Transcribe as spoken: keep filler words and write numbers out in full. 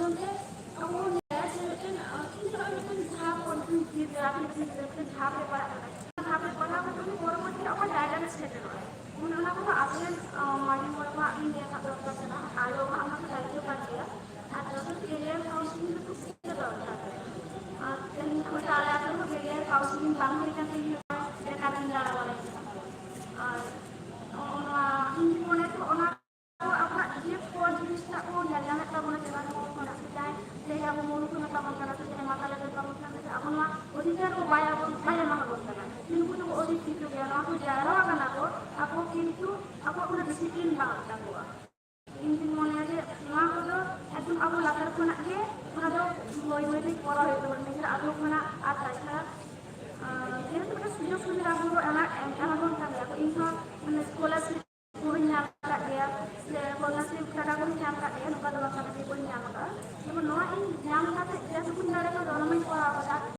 ᱟᱵᱚ ᱵᱚᱱ ᱧᱮᱞᱟ ᱡᱮ ᱢᱤᱫᱴᱮᱱ, ᱟᱸ, ᱤᱧ ᱫᱚ ᱱᱚᱜᱼᱚᱭ ᱢᱤᱫᱴᱮᱱ ᱡᱟᱦᱟᱸ ᱯᱚᱨᱤᱵᱮᱥ ᱡᱤᱵᱽ ᱡᱟᱦᱟᱸ ᱯᱚᱨᱤᱵᱮᱥ ᱡᱤᱵᱽ ᱡᱟᱦᱟᱸ ᱯᱚᱨᱤᱵᱮᱥ ᱯᱟᱲᱦᱟᱜ ᱠᱟᱱᱟ, ᱚᱱᱟ ᱯᱚᱨᱤᱵᱮᱥ ᱨᱮ ᱚᱠᱟ ᱡᱟᱭᱜᱟ ᱨᱮ ᱥᱮᱴᱮᱨᱚᱜᱼᱟ, ᱚᱱᱮ ᱚᱱᱟ ᱠᱚᱫᱚ ᱟᱵᱚᱨᱮᱱ, ᱟᱸ, ᱢᱟᱹᱡᱷᱤ ᱢᱚᱬᱮ ᱠᱚᱣᱟᱜ ᱜᱮ ᱧᱮᱞ ᱨᱮᱱᱟᱜ ᱫᱚᱨᱠᱟᱨ ᱠᱟᱱᱟ᱾ ᱟᱭᱳ ᱵᱟᱵᱟ ᱚᱱᱟ ᱠᱚ ᱫᱟᱭᱤᱛᱛᱚ ᱠᱟᱱ ᱜᱮᱭᱟ᱾ ᱟᱨ ᱡᱚᱛᱚ career counselling ᱫᱚ ᱠᱩᱥᱤ ᱫᱚ ᱫᱚᱨᱠᱟᱨ ᱠᱟᱱᱟ᱾ ᱟᱨ ᱛᱮᱦᱮᱧ ᱦᱚᱭᱛᱳ ᱟᱞᱮ ᱟᱹᱛᱩ ᱨᱮᱦᱚᱸ career counselling ᱵᱟᱝ ᱦᱩᱭ ᱠᱟᱱ ᱛᱮ ᱤᱧ ᱦᱚᱸ ᱵᱮᱠᱟᱨ ᱤᱧ ᱫᱟᱬᱟ ᱵᱟᱲᱟᱭ ᱠᱟᱱᱟ᱾ ᱟᱨ ᱱᱚᱜᱼᱚ ᱱᱚᱣᱟ ᱤᱧ ᱢᱚᱱᱮ ᱫᱚ ᱚᱱᱟ ᱟᱵᱚᱣᱟᱜ ᱡᱮ ᱠᱚ ᱡᱤᱱᱤᱥᱴᱟᱜ ᱠᱚ ᱧᱮᱞ ᱧᱟᱢᱮᱫ ᱛᱟᱵᱚᱱᱟ, ᱡᱮᱢᱚᱱ ᱱᱚᱣᱟ ᱠᱷᱚᱱᱟᱜ ᱥᱮᱫᱟᱭ ᱛᱮᱦᱮᱧ ᱟᱵᱚ ᱢᱩᱨᱩᱠᱷ ᱢᱮᱛᱟ ᱵᱚᱱ ᱠᱟᱱᱟ ᱥᱮ ᱡᱟᱦᱟᱸᱭ ᱢᱟᱛᱟᱞᱮ ᱢᱮᱛᱟ ᱵᱚᱱ ᱠᱟᱱᱟ, ᱥᱮ ᱟᱵᱚ ᱱᱚᱣᱟ ᱚᱫᱷᱤᱠᱟᱨ ᱠᱚ ᱵᱟᱭ ᱟᱵᱚ, ᱵᱟᱭ ᱮᱢᱟ ᱵᱚᱱ ᱠᱟᱱᱟ᱾ ᱱᱩᱠᱩ ᱫᱚᱠᱚ ᱚᱫᱷᱤᱠ ᱠᱤᱪᱷᱩ ᱜᱮᱭᱟ, ᱱᱚᱣᱟ ᱠᱚ ᱡᱟᱣᱨᱟ ᱠᱟᱱᱟ ᱠᱚ, ᱟᱠᱚ ᱠᱤᱱᱛᱩ ᱟᱠᱚᱣᱟᱜ ᱠᱳᱱᱳ discipline ᱵᱟᱹᱱᱩᱜ ᱛᱟᱠᱚᱣᱟ᱾ ᱤᱧ ᱫᱩᱧ ᱢᱚᱱᱮᱭᱟ ᱡᱮ ᱱᱚᱣᱟ ᱠᱚᱫᱚ ᱮᱠᱫᱚᱢ ᱟᱵᱚ ᱞᱟᱛᱟᱨ ᱠᱷᱚᱱᱟᱜ ᱜᱮ ᱚᱱᱟ ᱫᱚ ᱵᱟᱹᱭ ᱵᱟᱹᱭ ᱛᱮ ᱠᱚᱨᱟᱣ ᱦᱩᱭᱩᱜ ᱛᱟᱵᱚᱱᱟ, ᱱᱤᱡᱮᱨᱟᱜ ᱟᱛᱳ ᱠᱷᱚᱱᱟᱜ᱾ ᱟᱨ ᱛᱟᱪᱷᱟᱲᱟ, ᱟᱸ, ᱡᱮᱦᱮᱛᱩ ᱢᱤᱫᱴᱮᱱ ᱥᱩᱡᱳᱜᱽ ᱥᱩᱵᱤᱫᱷᱟ ᱠᱚ ᱮᱢᱟ, ᱮᱢ, ᱮᱢᱟ ᱵᱚᱱ ᱠᱟᱱ ᱜᱮᱭᱟ ᱠᱚ, ᱤᱧ ᱦᱚᱸ ᱢᱟᱱᱮ scholarship ᱠᱚᱧ ᱧᱟᱢ ᱟᱠᱟᱫ ᱜᱮᱭᱟ, ᱥᱮ ᱠᱚᱱᱱᱟᱥᱨᱤ ᱴᱟᱠᱟ ᱠᱚᱧ ᱧᱟᱢ ᱟᱠᱟᱫ ᱜᱮᱭᱟ, ᱱᱚᱝᱠᱟ ᱫᱚ ᱵᱟᱝ ᱠᱟᱱᱟ ᱡᱮ ᱵᱟᱹᱧ ᱧᱟᱢ ᱟᱠᱟᱫᱼᱟ᱾ ᱡᱮᱢᱚᱱ ᱱᱚᱣᱟ ᱤᱧ ᱧᱟᱢ ᱠᱟᱛᱮ ᱡᱮ ᱴᱩᱠᱩᱧ ᱫᱟᱲᱮ